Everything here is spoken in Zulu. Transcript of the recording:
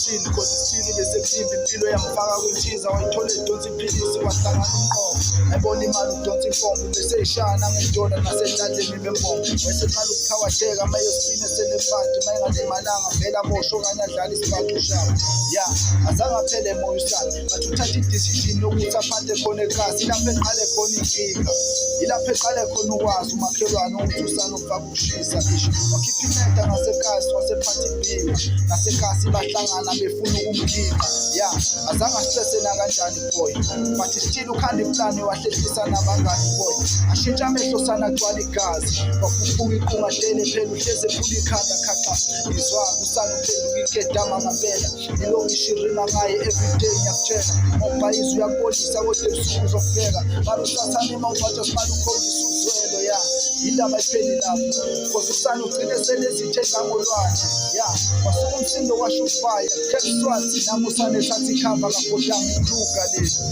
Uthini? 'Cause isithini bese kuhimba impilo, yamfaka kwintiza, wayithola edonsa iphilisi, wahlangana umqondo, ayibona imali, udonsa impompo, bese ishaya nangedola nasedladleni bembongo. Wayeseqala ukukhawatheka mayospina esenebhadi, mayengalimalanga vele aboshwe okanye adlale isibhaxu shabo ya. Azange aphele moya usana, but uthatha i-decision yokuthi aphante khona ekasi, ilapho eqale khona inkinga, ilapho eqale khona ukwazi umakhelwane ukuthi usana ufaka ukushisa ish. Wakhipha imeda ngasekasi, wasephatha ibhinqa nasekasi, bahlangana befuna ukumkhiqa ya. Azange astresse nakanjani boy, but still ukhanda iplani, wahlehlisa nabangani boy. Ashintsha amehlo sana, agcwala igazi, wakhuphuka iqunga dele, phela uhleze ephula ikhanda khaxa. Izwa kusana uphenduka ikedama ngampela, ilokishi ringa ngaye everyday, ngiyakutshela. Mobhayizi uyakubolisa, kodwa ebusuku uzokubheka mara usathane uma ubatsha simane ukhombisa uzwelo ya. Indaba ipheli lapho, 'cause usana ugcine selezithe ngangolwandle ya. Wasuka umsindo, washo ufire capswat, namusane ethatha ikhava, kabhodanga iKruger leli.